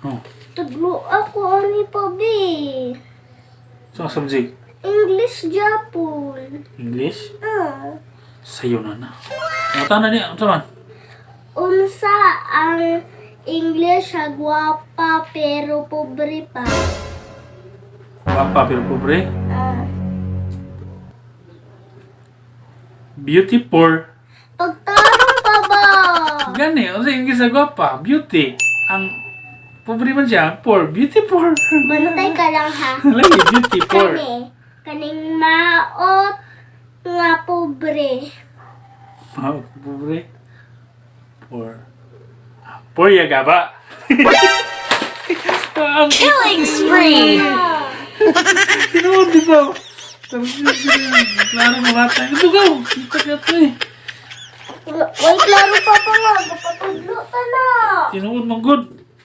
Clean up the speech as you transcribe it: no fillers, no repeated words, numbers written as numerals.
Oh. Tudlo ako ani pa bi. So, ang subject? English Japon. English? Ah. Sayo na na. Ang na niya, unsa man? Unsa ang English sa gwapa pero pobre pa? Gwapa pero pobre. Ah. Beauty poor. Pagtarong pa ba? Gani, unsa English sa gwapa? Beauty. Ang pobre man siya, poor. Beauty poor. Bantay ka lang ha. Lagi, beauty poor. Kani, kaning maot nga pobre. Ah, pobre. Poor. Ah, poor ya gaba. Ang Killing spree! tinuod dito. Klaro mo bata. Ito ka. Kita ka ito eh. Way klaro pa pa nga, gapatudlo ta na. Tinuod mong good.